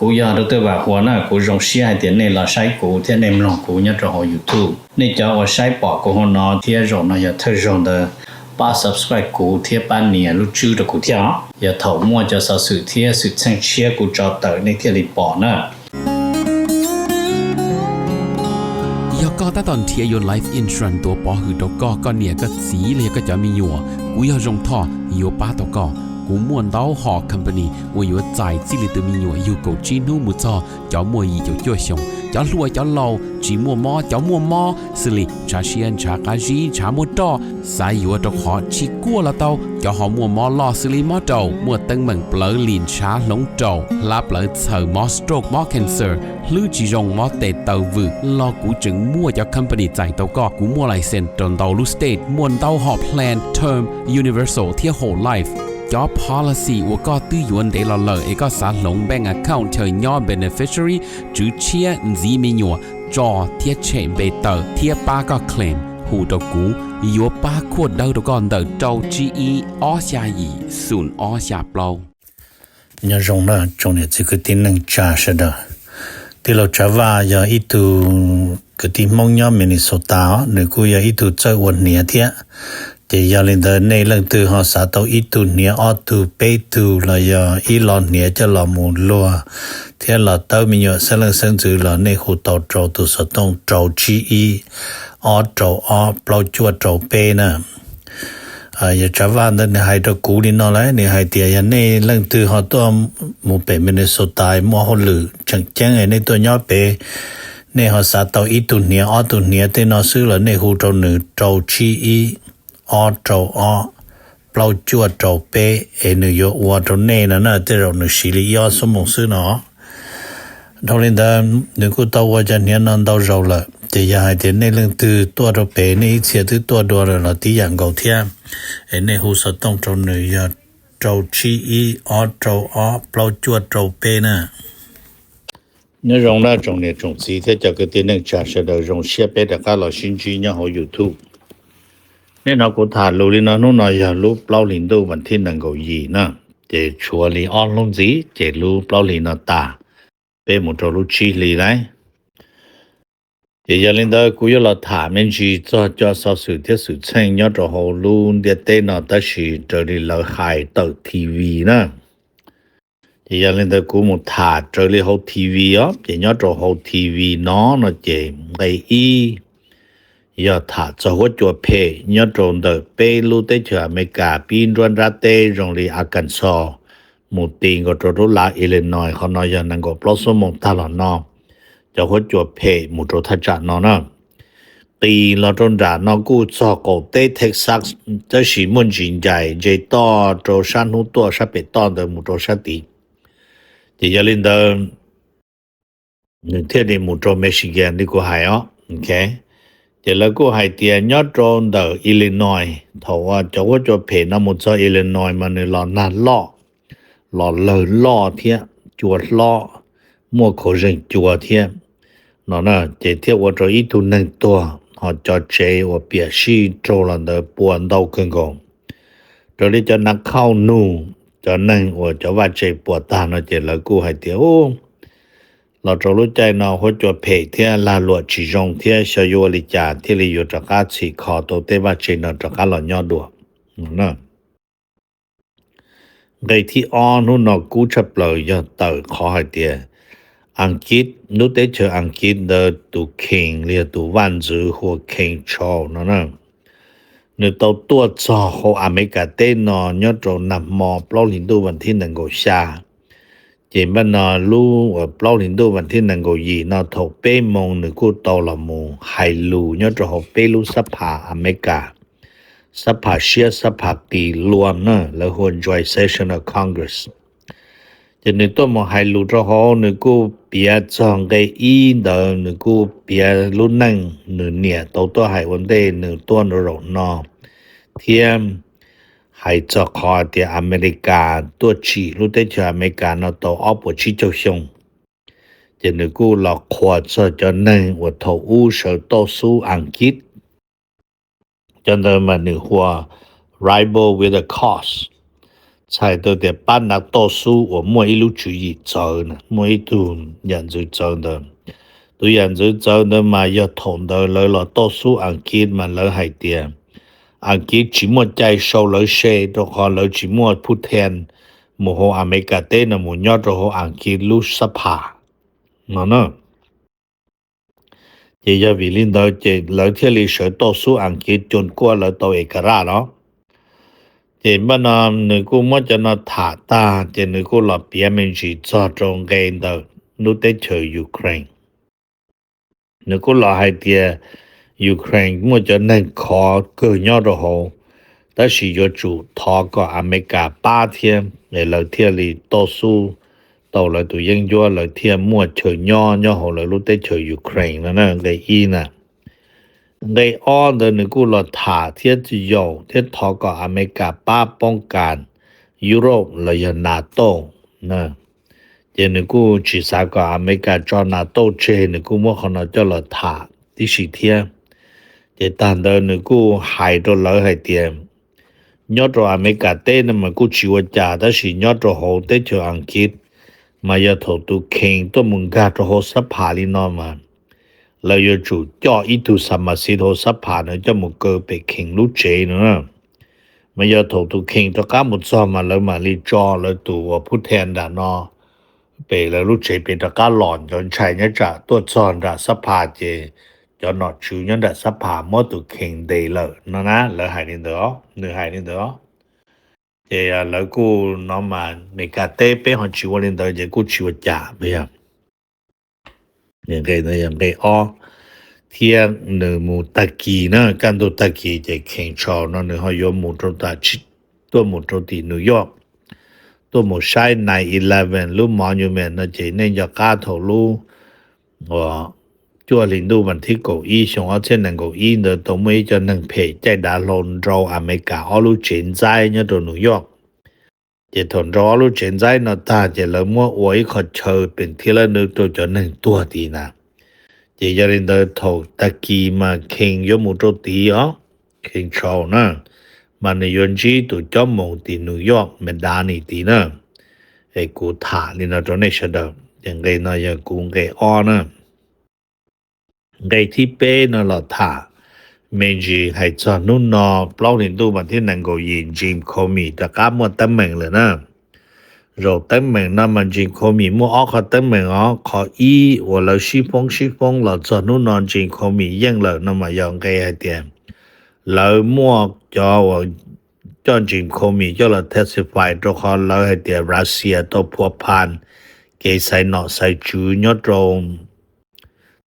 Kuv yog Dr. Vam Huas na, kuv zoo siab hais tias nej los saib kuv thiab nej mloog kuv nyob rau hauv YouTube. Nej cov uas saib pom kuv hauv no thiab zaum no yog thawj zaug ntawd, pab subscribe kuv thiab pab nias lub tswb rau kuv thiab os. Yog thaum muaj cov xov xwm thiab xwm txheej tshiab kuv tso tawm nej thiaj li pom na. Yog koj tab tom nrhiav yuav life insurance tuav pov hwm rau koj, koj niam koj txiv los yog koj cov me nyuam, kuv yog Zoo Thoj yuav pab tau koj. Kuv muaj ntau hom company uas yuav txais txij li tus me nyuam yug kaum tsib hnub mus txog cov muaj yim caum cuaj xyoos, cov hluas cov laus, tsis muaj mob cov muaj mob, xws li ntshav siab ntshav qab zib ntshav muaj roj, xav yuav rau qhov tsis kuaj los tau, cov ho muaj mob loj xws li mob raum, muaj teeb meem plawv lim ntshav hloov raum, hlab plawv txhaws, mob stroke mob cancer, hlwb tsis zoo mob tes taw vwm los kuv tseem muaj cov company txais tau koj. Kuv muaj license rau ntau lub state, muaj ntau hom plan term, universal thiab whole life. Cov policy uas koj twb yuav ntev los lawm es koj xav hloov bank account chaw nyob beneficiary, tswv tshiab, ntxiv me nyuam, tso thiab tshem npe tawm thiab pab koj claim, hu rau kuv, yuav pab khuaj dawb rau koj ntawm rau tsib ib ob xya yim xoom ob xya plaub. Nyob zoo na tsoom niam txiv kwv tij neej tsa sawv daws. Tij laug Tsav Vaj yog ib tug kwv tij Hmoob nyob Minnesota os, nws kuj yog ib tug txawj ua hniav thiab. Ces yog li ntawd nej leej twg ho xav tau ib tug hniav ob tug peb tug los yog ib lo hniav coj los mus luag thiab los tawb me nyuam xeeb leej xeeb ntxwv los nej hu tau rau tus xov tooj rau tsib ib ob rau ob plaub cuaj rau peb na. Yog Tsav Vaj ntawd nws hais rau kuv li no lawm, nws hais tias yog nej leej twg ho tuaj mus pem Minnesota muaj hauj lwm tseem ceeb nej tuaj nyob pem, nej ho xav tau ib tug hniav ob tug hniav tej no xwb los nej hu rau nws rau tsib ib ob rau ob plaub cuaj rau peb es nws yuav ua rau nej no na, tej zaum nws siv li ib ob xuab moos xwb no. Dhau li ntawd nws kuj tau ua cov hniav no ntau zaus lawm, ces yog hais tias nej leej twg tuaj rau pem nej ib txhia twb tuaj dua lawm los tib yam nkaus thiab, es nej hu xov tooj rau nws yog rau tsib ib ob rau ob plaub cuaj rau peb na. Nyob zoo na tsoom niam tsoom txiv thiab cov kwv tij neej tsa sawv daws, zoo siab peb rov qab los sib ntsib nyob hauv YouTube. Nim no kuv tham lus li no hnub no yog lub plaub hlis ntuj vas thib nees nkaum yim na, ces tshuav li ob hnub ntxiv ces lub plaub hlis no tas, peb mus rau lub tsib hlis lawm. Ces yog li ntawd kuv yuav los tham me ntsis txog cov xov xwm thiab xwm txheej nyob rau hauv lub ntiaj teb no tab sis raws li lawv hais tawm T V na. Ces yog li ntawd kuv mus tham raws li hauv T V os, ces nyob rau hauv T V no no ces nqe ib yog tham txog huab cua phem nyob rau ntawm peb lub teb chaws Amelikas pib nruab nrab teb zoo li Arkansas mus ti nkaus rau lub lav Illinois, qhov no yog nees nkaum plaub xuab moos tag los no cov huab cua phem mus rau thaj tsam no na. Qis los rau nram no kuj txog qaum teb Texas, tab sis muaj ntsis ncais ntse toj rau sab hnub tuaj sab pem toj ntawd mus rau sab tid. Ces yog li ntawd nws thiaj li mus rau Michigan li kuv hais os. Ces lawv kuj hais tias nyob rau ntawm Illinois, thaum uas cov huab cua phem no mus txog Illinois mas nws los nag loj, los lawg loj thiab cua hlob, muaj khaus zeeg cua thiab no na, ces thiaj ua rau ib tug neeg tuag, ho cov tsev uas piam sij raug los ntawd puas ntau kawg nkaus. Raws li cov nav khauj nug, cov neeg uas cov vaj tse puas tag no ces lawv kuj hais tias, u, los rau lub caij no huab cua phem thiab lag luam tsis zoo thiab, xyov yuav ua li cas thiaj li yuav rov qab txhim kho tau tej vaj tse no rov qab los nyob dua. Nqe thib ob hnub no kub tshaj plaws yog tawm qhov hais tias Askiv, lub teb chaws Askiv ntawd tus king los yog tus vaj ntxwv hu ua King Charles no na, nws tau tuaj txog hauv Amelikas teb no nyob rau nag hmo plaub hlis ntuj vas thib nees nkaum xya. Ces npaj no lub plaub hlis ntuj vas thib nees nkaum yim no thaum peb moos nws kuj tau los mus hais lus nyob rau hauv peb lub sab phas Amelikas, sab phas siab sab phas qis luam na, lawv hu ua Joint Session of Congress. Ces nws tuaj mus hais lus rau hauv, nws kuj piav txog nqe ib ntawd, nws kuj piav lub neej nws niam tau tuaj hais ua ntej nws tuaj nraum no, thiab hais txog qhov tias Amelikas tuaj tsim lub teb chaws Amelikas no tau ob puas tsib caug xyoo. Ces nws kuj los qhuas txog cov neeg uas thaum ub sawv tauj xub Askiv. Cov ntawd mas nws hu ua Rebel with a Cause, txhais tau tias pab NATO xub uas muaj ib lub tswv yim txawv na, muaj ib tug yam ntxwv txawv ntawd. Tus yam ntxwv txawv ntawd mas yog thaum ntawd lawv los tau xub Askiv mas lawv hais tias Askiv tsis muaj cai sau lawv se rau qhov lawv tsis muaj phub then mus hauv Amelikas teb no mus nyob rau hauv Askiv lub xab phas no na. Ces yog vim li ntawd ces lawv thiaj li sawv tau xub Askiv cua kuaj lawv tau es ka raj no. Ces npaj no nws kuj muab cov no tham tag ces nws kuj los piav me ntsis txog rau nqe ntawm lub teb chaws Ukraine. Nws kuj los hais tias Ukraine muaj cov neeg khov kawg nyob rau hauv, tab sis yuav tsum thov kom Amelikas pab thiab es lawv thiaj li tau xub tau lawv tus yeeb ncuab, lawv thiaj muaj chaw nyob nyob hauv lawv lub teb chaws Ukraine no na, nqe ib na. Nqe ob ntawd nws kuj los tham thiab yaum thiab thov kom Amelikas pab poob kas Europe los yog NATO na. Ces nws kuj tsis xav kom Amelikas tso NATO tseg, nws kuj muab qhov no coj los tham tib si thiab. Ces tag ntawd nws kuj hais rau lawv hais tias nyob rau Amelikas teb no mas kuj tsis ua cas, tab sis nyob rau hauv teb chaws Askiv mas yog thaum tus khees tuaj mus nkag rau hauv xab phas li no mas lawv yuav tsum coj ib tug xa mas xiv hauv xab phas na coj mus kaw pem khees lub tsev no na. Mas yog thaum tus khees rov qab mus txog mas lawv mam li tso lawv tus uas phub then nram no pem lawv lub tsev pem rov qab los, cov ntshai nyob tsam tuaj txog nram xab phas ces cov nom tswv nyob nram xab phas muab tus khees ntes lawm no na, lawv hais li ntawd, nws hais li ntawd. Ces lawv kuj no mas Amelikas teb peb ho tsis ua li ntawd ces kuj tsis ua cas, yog nqe ob. Thiab nws mus tag kis na, kaj ntug tag kis ces khees tshau no nws ho yuav mus rau, tuaj mus rau tim New York, tuaj mus saib nine eleven lub monument no ces nej nco qab thaum lub uas cuaj hli ntuj vas thib kaum ib xyoo ob txhiab nees nkaum ib ntawd tau muaj ib co neeg phem caij dav hlau nrau Amelikas ob lub tsev ntxaib nyob rau New York. Ces thaum nrau ob lub tsev ntxaib no tag ces lawv muab ua ib qho chaw pem thiab lawv nws rau cov neeg tuag tid na. Ces yog li ntawd thaum tag kis mas khees yuav mus rau tid os, khees tshau na, mas nws yuav ntsib tus cob moos tim New York Madani tid na. Es kuv tham li no rau nej sawv daws, ces nqe no yog kuv nqe ob na. Nqe thib peb no los tham me ntsis hais txog hnub no plaub hli ntuj vas thib nees nkaum yim Jim Comey rov qab muaj teeb meem lawm na. Zaum teeb meem no mas Jim Comey muaj ob qho teeb meem os. Qhov ib uas lawv sib foob sib foob los txog hnub no Jim Comey yeej lawm no mas yog nqe hais tias lawv muaj cov uas coj Jim Comey coj los testify rau qhov lawv hais tias Russia tau phua phan kev xaiv nom xaiv tswv nyob rau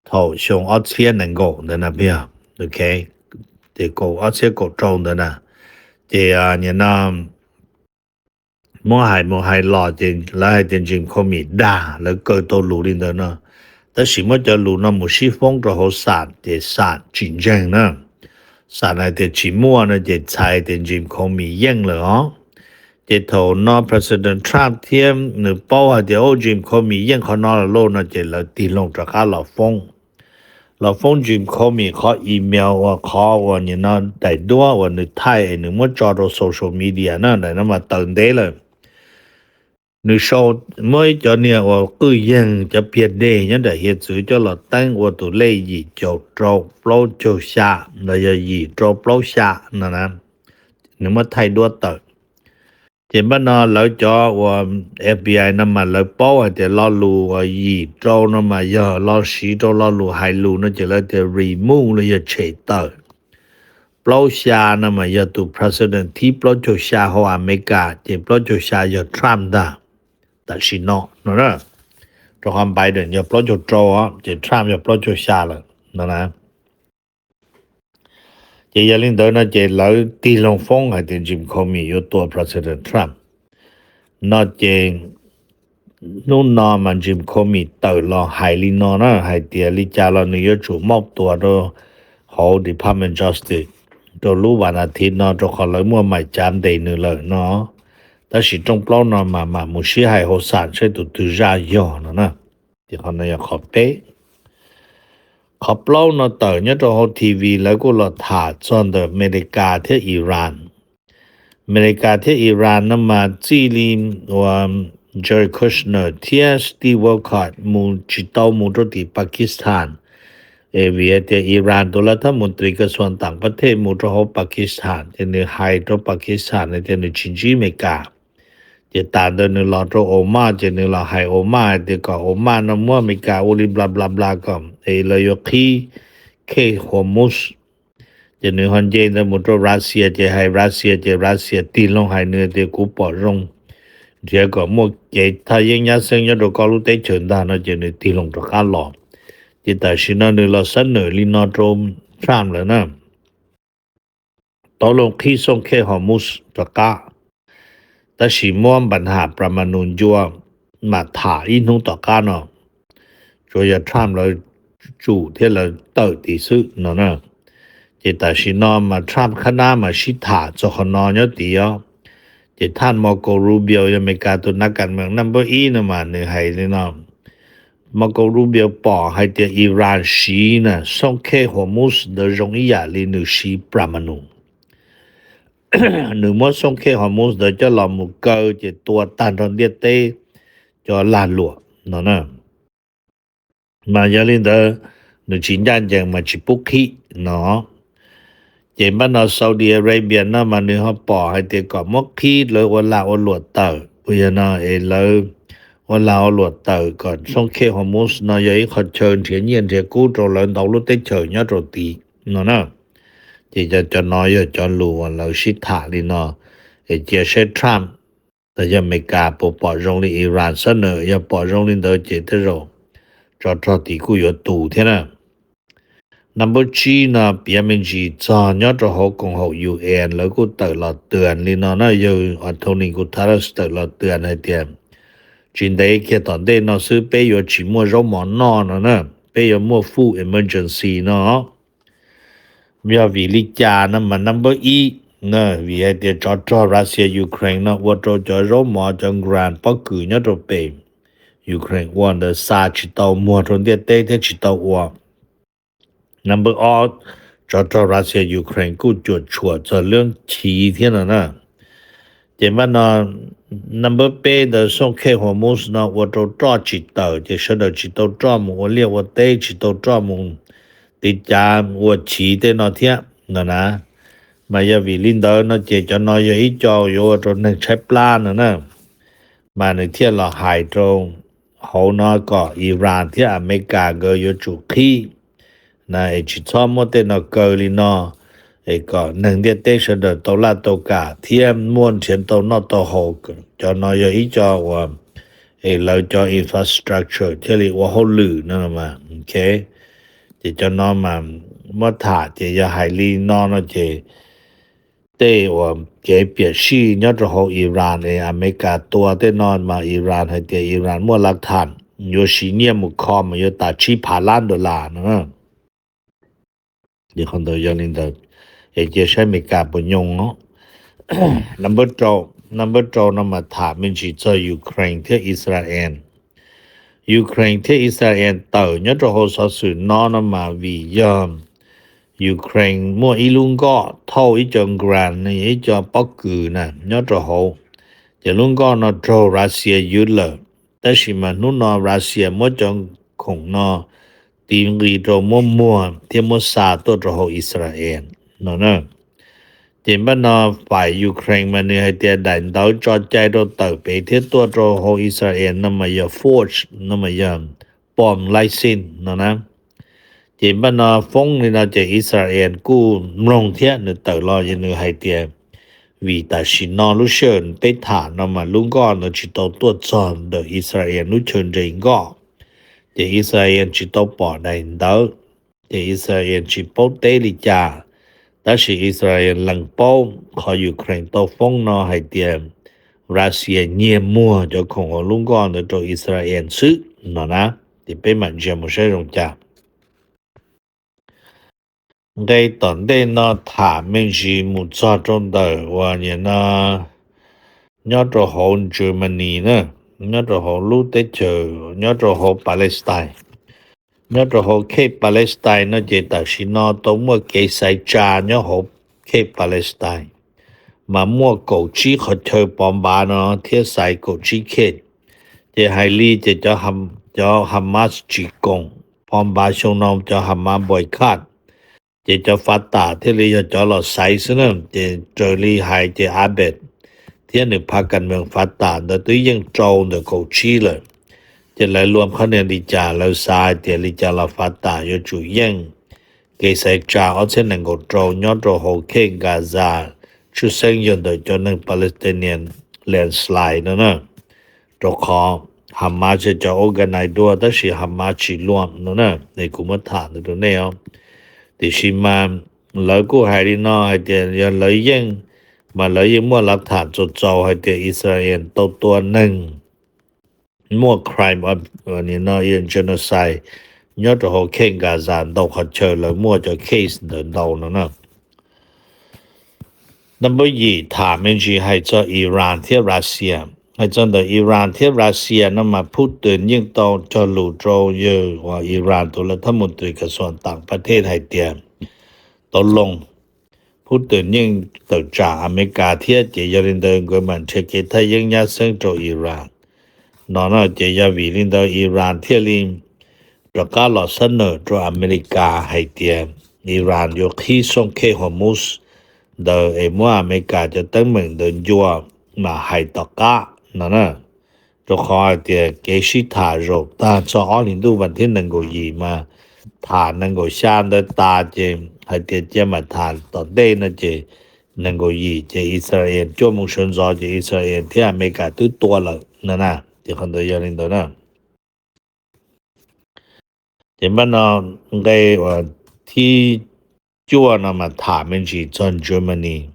thaum xyoo ob txhiab nees nkaum ntawd na, ces kaum ob txhiab kaum rau ntawd na. Ces nim no muab hais mus hais los ces lawv hais tias Jim Comey dag, lawv kaw tau lus li ntawd no. Tab sis muab cov lus no mus sib foob rau hauv xam ces xam tsis ntseeg na. Xam hais tias tsis muaj no ces txhais tias Jim Comey yeej lawm os. Ces thaum no President Trump thiab nws paub hais tias o Jim Comey yeej qhov no lawm lauj no ces lawv tig loo rov qab los foob los foob Jim Comey qhov email uas qhov uas nim no daim duab uas nws thaij es nws muab tso rau social media na, daim no mas tawm ntev lawm. Nws sau, muab ib cov niag uas qwj yeeg cov piag dej nyob nram hiav txwv coj los teeb ua tus lej yim caum rau plaub caug xya los yog yim rau plaub xya no na. Nws muab thaij duab tawm. Ces npaj no lawv cov uas F B I no mas lawv paub hais tias lo lus uas yim rau no mas yog los siv rau lo lus hais lus no ces lawv tias remove los yog tshem tawm. Plaub xya no mas yog tus president thib plaub caug xya hauv Amelikas, ces plaub caug xya yog Trump ntag tam sim no no. Rau qhov Biden yog plaub caug rau os, ces Trump yog plaub caug xya lawm no na. Ces yog li ntawd no ces lawv tig loo foob hais tias Jim Comey yuav tua president Trump no ces hnub no mas Jim Comey tawm los hais li no na, hais tias li cas los nws yuav tsum mauj tuas rau hauv Department Justice rau lub vas as thiv no rau qhov lawv muaj mais cav ntes nws lawm no. Tab sis rooj plaub no mas mam mus sib hais hauv xam saib tus twg zaj yog no na. Ces qhov no yog qhov peb. Qhov plaub no tawm nyob rau hauv T V lawv kuj los tham txog ntawm Amelikas thiab Iran. Amelikas thiab Iran no mas txij li uas Jared Kushner thiab Steve Witkoff mus tsis tau mus rau tim Pakistan, es vim hais tias Iran tus lav thab mus tris kas xuas tam pab thej mus rau hauv Pakistan ces nws hais rau Pakistan hais tias nws tsis ntsib Amelikas. Ces tas ntawd nws los rau Oman ces nws los hais Oman hais tias kom Oman no muab Amelikas ua li bla bla bla kom es lawv yuav qhib khej Hormuz. Ces nws ho nce ntawd mus rau Russia ces hais Russia ces Russia tig loo hais nws tias kuv pom zoo nrhiav kom muaj kev thaj yeeb nyab xeeb nyob rau koj lub teb chaws ntag no ces nws tig loo rov qab los. Ces tam sim no nws los xab nawm li no rau Trump lawm na, tau loo qhib xooj khej Hormuz rov qab, tab sis muab npa nham pram ma nus ncua mam tham ib hnub tom qab no. Tsuas yog Trump lawv tsum thiab lawv tawm tid xwb no na. Ces tam sim no mas Trump khab nab mas sib tham txog qhov no nyob tid os. Ces thaj Marco Rubio yog Amelikas tus nav kam meem number ib no mas nws hais li no, Marco Rubio pom hais tias Iran siv na xooj khej Hormuz ntawd zoo ib yam li nws siv pram ma nus. Nws muab xooj khej Hormuz ntawd coj los mus kaw ces tua tag nrho ntiaj teb cov lag luam no na. Mas yog li ntawd nws tsis ncaj ncees mas tsis pub qhib no. Ces npaj no Saudi Arabia no mas nws ho pom hais tias kom muab qhib lawv ua lag ua luam tawm, uas yog no es lawv ua lag ua luam tawm kom xooj khej Hormuz no yog ib qho chaw nrhiav nyiaj nrhiav kub rau lawv ntau lub teb chaws nyob rau tid no na. Ces cov no yog cov lus uas lawv sib tham li no, es cia saib Trump los yog Amelikas puas pom zoo li Iran xab nawm, yog pom zoo li ntawd ces tej zaum tsov rog tid kuj yuav tus thiab na. Number tsib no piav me ntsis txog nyob rau hauv koom haum U N lawv kuj tawm los twag li no na, yawg Antonio Guterres tawm los twag hais tias tsis ntev kiag tom ntej no xwb peb yuav tsis muaj zaub mov noj no na, peb yuav muaj food emergency no. Yog vim li cas no mas number ib, vim hais tias tsov rog Russia Ukraine no ua rau cov zaub mov cov ground pob kws nyob rau pem Ukraine ua ntawd xa tsis tau muag rau ntiaj teb thiab tsis tau ua. Number ob, tsov rog Russia Ukraine kuj cuam tshuam txog lub chiv thiab no na. Ces npaj no number peb ntawd xooj khej Hormuz no ua rau roj tsis tawm ces sawv daws tsis tau roj mus ua liaj ua teb, tsis tau roj mus tiv cav ua chiv tej no thiab no na. Mas yog vim li ntawd no ces cov no yog ib co yuav ua rau neeg tshaib plab no na. Mas nws thiaj los hais rau hauv no kom Iran thiab Amelikas nkawd yuav tsum qhib na, es tsis txhob muab tej no kaw li no, es kom neeg ntiaj teb sawv daws tau laj tau kam thiab muaj nrhiav tau noj tau haus. Cov no yog ib co uas es lawv cov infrastructure thiaj li ua hauj lwm no mas. Ces cov no mas muab tham ces yog hais li no no ces tej uas kev piam sij nyob rau hauv Iran es Amelikas tua tej no mas Iran hais tias Iran muaj lav tham, yuav siv nyiaj mus kho mas yuav tas tsib phav lab dollar no. Qhov ntawd yog li ntawd, es cia saib Amelikas puas nyoo. Number rau no mas tham me ntsis txog Ukraine thiab Israel. Ukraine thiab Israel tawm nyob rau hauv xov xwm no no mas vim yog Ukraine muaj ib lub nkoj thauj ib co ground, ib co pob kws na nyob rau hauv, ces lub nkoj no raug Russia ywj lawm. Tab sis mas hnub no Russia muab cov khoom no tiv nqi rau muab muag thiab muab xa tuaj rau hauv Israel no na. Ces npaj no fais Ukraine mas nws hais tias daim ntawv tso cai rau tawm pem thiab tuaj rau hauv Israel no mas yog forged no mas yog pom license no na. Ces npaj no foob li no ces Israel kuj mloog thiab nws tawm los es nws hais tias vim tam sim no lub sij hawm peb tham no mas lub nkoj ntawd tsis tau tuaj txog ntawm Israel lub chaw nres nkoj, ces Israel tsis tau pom daim ntawv, ces Israel tsis paub teb li cas. Tab sis Israel lees paub qhov Ukraine tau foob no hais tias Russia nyiag muag cov khoom hauv lub nkoj ntawd rau Israel xwb no na. Ces peb mam ntsia mus saib zoo cas. Nqe tom ntej no tham me ntsis mus txog rau ntawm uas nim no nyob rau hauv Germany na, nyob rau hauv lub teb chaws, nyob rau hauv Palestine. Nyob rau hauv khej Palestine no ces tam sim no tau muaj kev xaiv tsa nyob hauv khej Palestine. mas muaj kaum tsib qhov chaw pov npav no thiab xaiv kaum tsib case. Ces hais li ces cov Hamas tsis koom pov npav xyoo no, cov Hamas boycott, ces cov Fatah thiaj li yog cov los xaiv xwb na. Ces raws li hais ces Abbott thiab nws phab kas mees Fatah ntawd twb yeej rau ntawm kaum tsib lawm. Ces lawv luam qhov niag li cas lawv xav hais tias li cas los Fatah yuav tsum yeej kev xaiv tsa ob txhiab nees nkaum rau nyob rau hauv khej Gaza, tshwj xeeb yog ntawm cov neeg Palestinian landslide no na. Rau qhov Hamas yog cov organize dua tab sis Hamas tsis luam no na, es kuv muab tham ntawd rau nej os. Tiam sis mas lawv kuj hais li no hais tias yog lawv yeej, mas lawv yeej muaj lav tham txaus txaus hais tias Israel tau tua neeg, muaj crime of genocide nyob rau hauv khej Gaza ntau qhov chaw, lawv muaj cov case ntawd ntau no na. Number yim, tham me ntsis hais txog Iran thiab Russia. Hais txog ntawm Iran thiab Russia no mas Putin yeej tau cog lus rau yawg uas Iran tus lawv thab mus tris kas xuam tam pas thej hais tias tau loo, Putin yeej tawm tsam Amelikas thiab ces yog li ntawd nkawd mam nrhiav kev thaj yeeb nyab xeeb rau Iran no na. Ces yog vim li ntawd Iran thiaj li rov qab los xab nawm rau Amelikas hais tias Iran yuav qhib xooj khej Hormuz ntawd es muab Amelikas cov teeb meem ntawd ncua mam hais tom qab no na. Rau qhov hais tias kev sib tham zaum tag txog ob hlis ntuj vas thib nees nkaum yim mas tham nees nkaum xya ntawd tas ces hais tias cia mam tham tom ntej no ces nees nkaum yim ces Israel cuaj moo sawv ntxov ces Israel thiab Amelikas twb tua lawm no na. Ces qhov ntawd yog li ntawd na. Ces npaj no nqe uas thib cuaj no mas tham me ntsis txog Germany,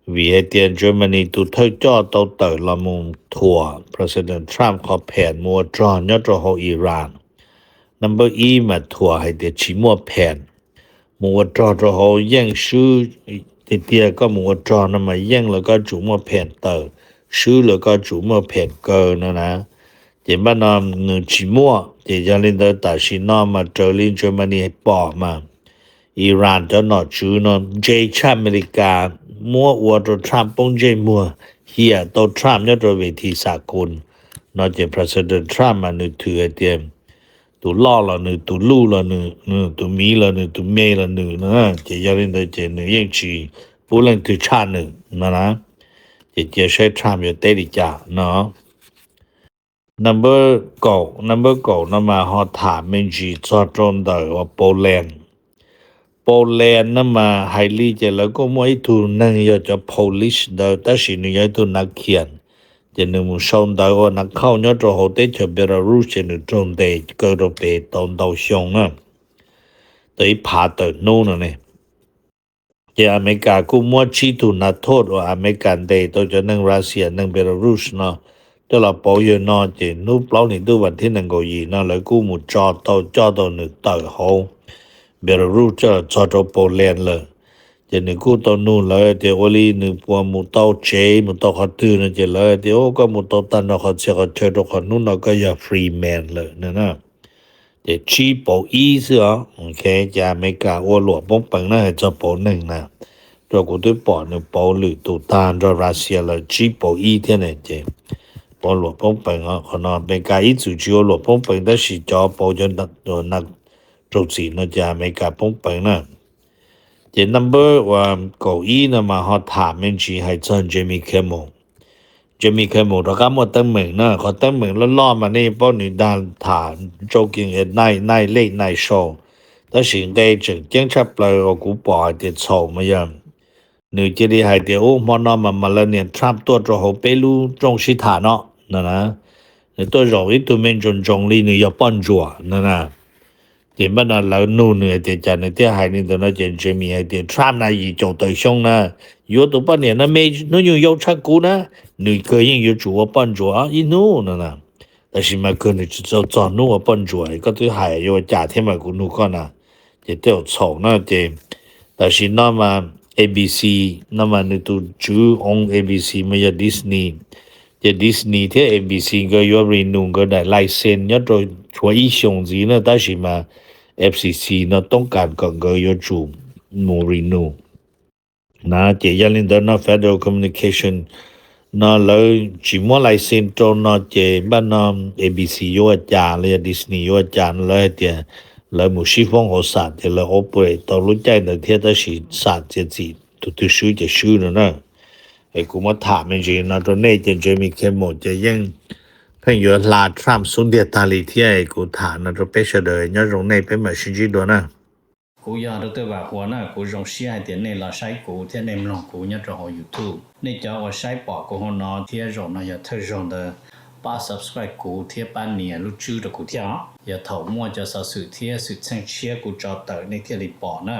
vim hais tias Germany tus thawj coj tau tawm los mus thuam President Trump qhov pham mus ua rog nyob rau hauv Iran. Number ib mas thuam hais tias tsis muaj pham mus ua rog rau hauv, yeej swb tiag tiag, koj mus ua rog no mas yeej lawv koj tsum muaj pham tawm, swb lawv koj tsum muaj pham kaw no na. Ces npaj no nws tsis muaj, ces yog li ntawd tam sim no mas raws li Germany pom mas Iran cov nom tswv no ntse tshaj Amelikas, muab ua rau Trump poob ntsej muag, hiam tau Trump nyob rau ves thi xam kus no. Ces President Trump mas nws thwm hais tias tus loj los nws, tus luj los nws, tus miv los nws, tus me los nws no. Ces yog li ntawd ces nws yeej tsis pub leej twg tshaj nws no na. Ces cia saib Trump yuav teb li cas no. Number kaum, number kaum no mas ho tham me ntsis txog rau ntawm uas Poland. Poland no mas hais li ces lawv kuj muaj ib tug neeg yog cov Polish ntawd tab sis nws yog ib tug nav khiam, ces nws mus sau ntawv ua nav khauj nyob rau hauv teb chaws Belarus ces nws raug ntes kaw rau pem tau ntau xyoo na, tau ib phav tawm hnub no ne. Ces Amelikas kuj muab tsib tug nav thoj uas Amelikas ntes tau cov neeg Russia, neeg Belarus no coj los pauv yawg no, ces hnub plaub hlis ntuj vas thib nees nkaum yim no lawv kuj mus tso tau, coj tau nws tawm hauv Belarus coj los txog rau Poland lawm. Ces nws kuj tau nug lawv tias ua li nws puas mus tau tsev, mus tau qhov twg no, ces lawv tias koj mus tau tag nrho qhov txhia qhov chaw rau qhov hnub no koj yog free man lawm no na. Ces tsib pauv ib xwb os. Ces Amelikas ua luam poob peev na hais txog pauv neeg na, rau kuv twb pom nws pauv lwm tus tag nrog Russia lawm tsib pauv ib thiab ne, ces pauv luam poob peev os. Qhov no Amelikas ib txwm tsis ua luam poob peev tab sis cov pauv cov raug txim no ces Amelikas poob peev na. Ces number uas kaum ib no mas ho tham me ntsis hais txog Jimmy Kimmel. Jimmy Kimmel rov qab muaj teeb meem na, qhov teeb meem loj loj mas nej paub nws dag tham joking at night, night, late night show, tab sis nqe tseem ceeb tshaj plaws uas kuv pom hais tias txhaum mas yog nws cia li hais tias ub hmo no mas Melania Trump tuaj rau hauv peb lub rooj sib tham no no na, nws tuaj zaum ib tug me ntsoos ntsoos li nws yog poj ntsuam no na. Ces npaj no lawv nug nws hais tias cas nws thiaj hais li ntawd no, ces Jimmy hais tias Trump na yim caum tawm xyoo na, yuav tus poj niam no me hnub nyoog yau tshaj kuv na, nws kawg yeej yuav tsum ua poj ntsuam ib hnub no na. Tab sis mas kawg nws tsis txog hnub ua poj ntsuam, koj twb hais yuav ua cas thiab mas kuv nug koj na. Ces tej zaum txhaum na. Ces tam sim no mas A B C no mas nws tus tswv own A B C mas yog Disney. Ces Disney thiab A B C nkawd yuav renew nkawd daim license nyob rau tshuav ib xyoos ntxiv na, tab sis mas F C C no toob kas kom nkawd yuav tsum mus renew. Na ces yog li ntawd no Federal Communication no lawv tsis muab license rau no ces npaj no A B C yuav ua cas los yog Disney yuav ua cas no lawv hais tias lawv mus sib foob hauv xam ces lawv operate tau lub caij ntawd thiab tab sis xam txiav txim tus twg swb ces swb no na. Es kuv muab tham me ntsis no rau nej ces Jimmy Kimmel ces yeej pheej yuav hla Trump xub ntiag tag li thiab es kuv tham no rau peb sawv daws nyob zoo nej peb mam sib ntsib dua na. Kuv yog Dr. Vam Huas na, kuv zoo siab hais tias nej los saib kuv thiab nej mloog kuv nyob rau hauv YouTube. Nej cov uas saib pom kuv hauv no thiab zaum no yog thawj zaug ntawd pab subscribe kuv thiab pab nias lub tswb rau kuv thiab os. Yog thaum muaj cov xov xwm thiab xwm txheej tshiab kuv tso tawm nej thiaj li pom na.